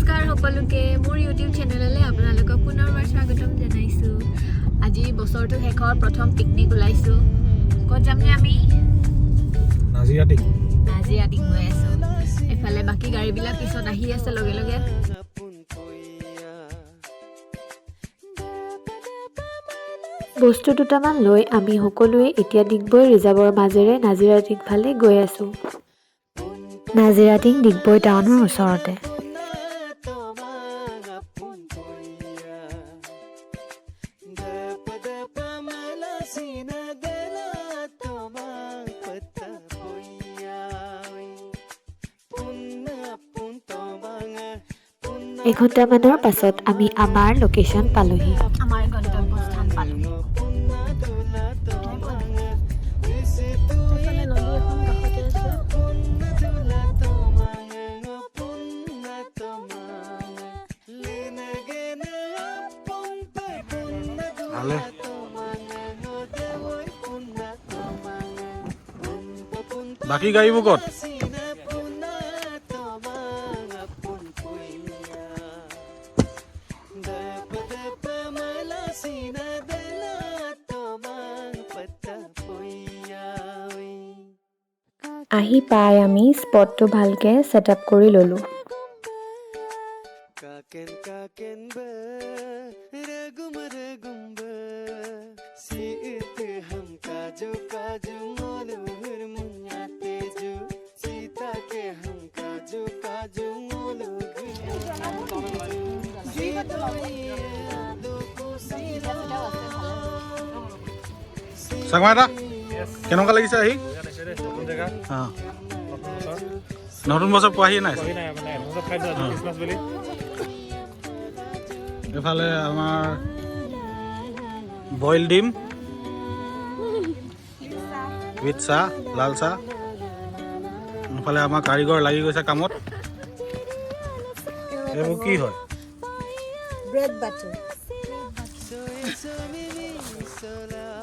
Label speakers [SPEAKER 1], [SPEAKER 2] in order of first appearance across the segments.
[SPEAKER 1] নমস্কাৰ সকলোকে, মোৰ ইউটিউব চেনেললৈ আপোনালোকক পুনৰবাৰ স্বাগতম জনাইছোঁ। আজি বছৰটোৰ শেষৰ প্ৰথম পিকনিক ওলাইছোঁ। ক'ত যামনে আমি?
[SPEAKER 2] নাজিৰাটিং।
[SPEAKER 1] নাজিৰাটিং গৈ আছোঁ। এফালে বাকী গাড়ীবিলাক পিছত আহি আছে লগে লগে। বস্তু দুটামান লৈ আমি সকলোৱে এতিয়া ডিগবৈ ৰিজাৰ্ভৰ মাজেৰে নাজিৰাটিং ফালে গৈ আছোঁ। নাজিৰাটিং ডিগবৈ টাউনৰ ওচৰতে। এঘণ্টামানৰ পাছত আমি আমাৰ লোকেশ্যন পালোহি, আমাৰ গন্তব্যস্থান পালোঁ।
[SPEAKER 3] নদী এখন কাষতে আছে।
[SPEAKER 2] ভালে। বাকী গাড়ীবোৰ ক'ত?
[SPEAKER 1] আহি পাই আমি স্পটটো ভালকৈ ছেট আপ কৰি ল'লোঁ।
[SPEAKER 2] চাকমা এটা কেনেকুৱা লাগিছে আহি? অঁ, নতুন বছৰ পোৱাহিয়ে নাই। এইফালে আমাৰ বইল ডিম উইথ চাহ, লাল চাহ। এইফালে আমাৰ কাৰিকৰ লাগি গৈছে কামত। এইবোৰ কি হয়?
[SPEAKER 3] Bread butter.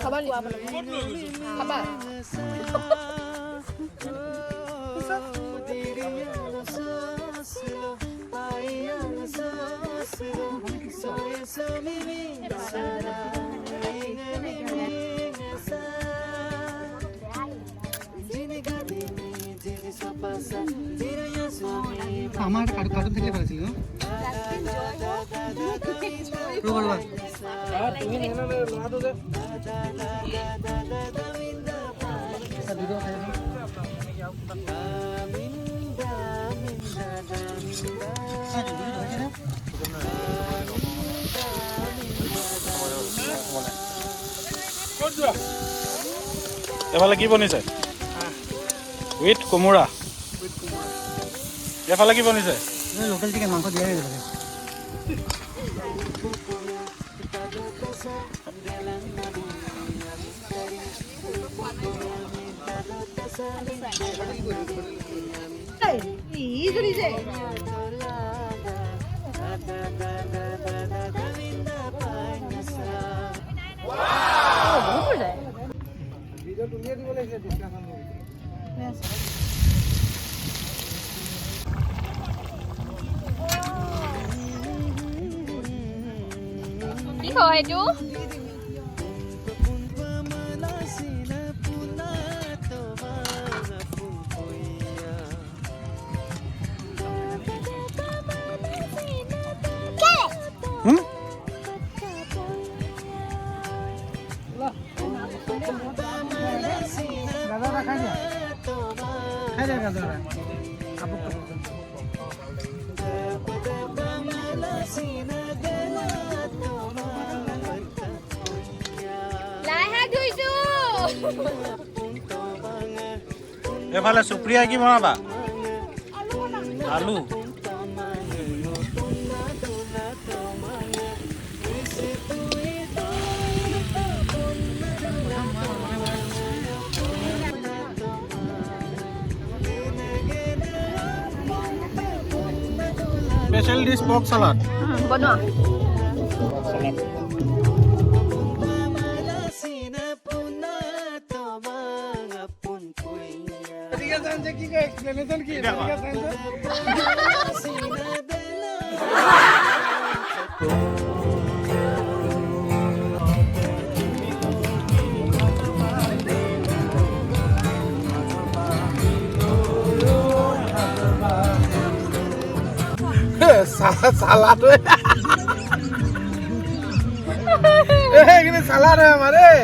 [SPEAKER 3] খাবা নি? খাবা?
[SPEAKER 4] আমাৰ কাৰ্টুন থাকিলে ভাল আছিল ন। ৰ'বা ৰ'বা।
[SPEAKER 2] এইফালে কি বনিছে? উইথ কোমোৰা। এইফালে কি বনিছে?
[SPEAKER 4] লোকেল চিকেন, মাংস দিয়াই নাই।
[SPEAKER 1] কি হয় এইটো?
[SPEAKER 2] হুম?
[SPEAKER 4] গাজৰ এটা খাই দিয়া, খাই দিয়া গাজৰ এটা। কাপোৰ কাপোৰ।
[SPEAKER 1] লাই শাক ধুইছো।
[SPEAKER 2] এইফালে সুপ্ৰিয়াই কি বনাবা? আলু। Special dish pork salad.
[SPEAKER 1] বনোৱা।
[SPEAKER 4] কি কয়, এক্সপ্লেনেশ্যন কি? চালাড হয়। এইখিনি চালাড হয় আমাৰ দেই।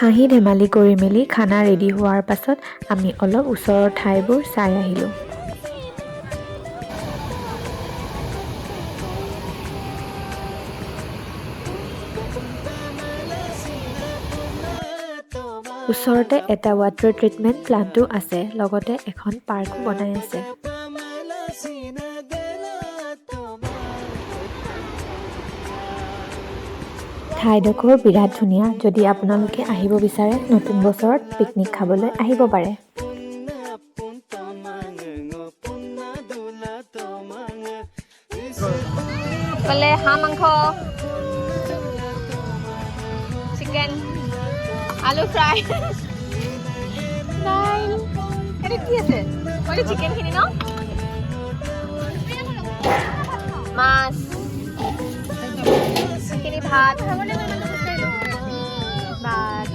[SPEAKER 1] হাঁহি ধেমালি কৰি মেলি খানা ৰেডি হোৱাৰ পাছত আমি অলপ ওচৰৰ ঠাইবোৰ চাই আহিলোঁ। ওচৰতে এটা ৱাটাৰ ট্ৰিটমেণ্ট প্লাণ্টো আছে, লগতে এখন পাৰ্কো বনাই আছে। ঠাইডোখৰ বিৰাট ধুনীয়া। যদি আপোনালোকে আহিব বিচাৰে, নতুন বছৰত পিকনিক খাবলৈ আহিব পাৰে।
[SPEAKER 5] ইফালে হাঁহ মাংস, চিকেন, আলু ফ্ৰাই, দাইল। এইটো কি আছে? এইটো চিকেনখিনি ন, মাছ এইখিনি, ভাত ভাত।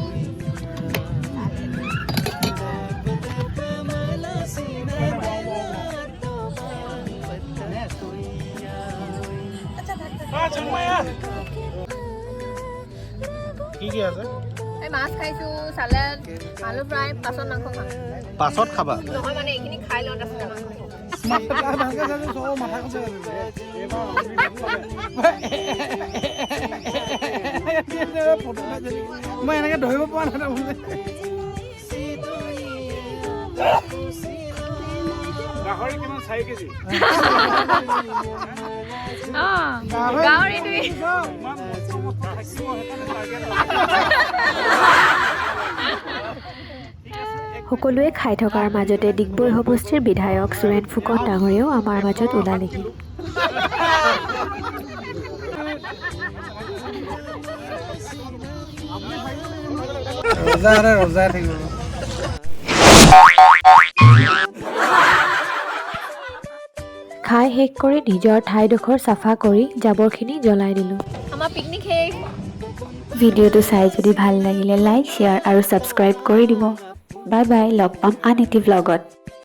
[SPEAKER 2] কি কি আছে?
[SPEAKER 5] এই মাছ খাইছোঁ, চালাড, আলু ফ্ৰাই। পাছত মাংস খাম।
[SPEAKER 2] পাছত খাবা?
[SPEAKER 5] নহয়, মানে এইখিনি খাই লওঁ, তাৰপিছতে মাংস খাম।
[SPEAKER 4] ভালকে চাবি, চব মাথা খোজে। মই এনেকে ধৰিব পৰা নাই তাৰমানে।
[SPEAKER 2] গাহৰি কিমান? 4 কেজি।
[SPEAKER 5] গাহৰি দুই।
[SPEAKER 2] ইমান মস্ত মস্ত থাকিব, সেইকাৰণে টাৰ্গেট।
[SPEAKER 1] সকলোৱে খাই থকাৰ মাজতে ডিগবৈ সমষ্টিৰ বিধায়ক সুৰেণ ফুকন ডাঙৰীয়াও আমাৰ মাজত ওলালেহি।
[SPEAKER 4] ৰজা সদায় ৰজাই থাকিব।
[SPEAKER 1] খাই শেষ কৰি নিজৰ ঠাইডোখৰ চাফা কৰি জাবৰখিনি জ্বলাই দিলোঁ।
[SPEAKER 5] আমাৰ পিকনিক শেষ।
[SPEAKER 1] ভিডিঅ'টো চাই যদি ভাল লাগিলে লাইক, শ্বেয়াৰ আৰু ছাবস্ক্ৰাইব কৰি দিব। বাই বাই, লগ পাম আন এটি ভ্লগত।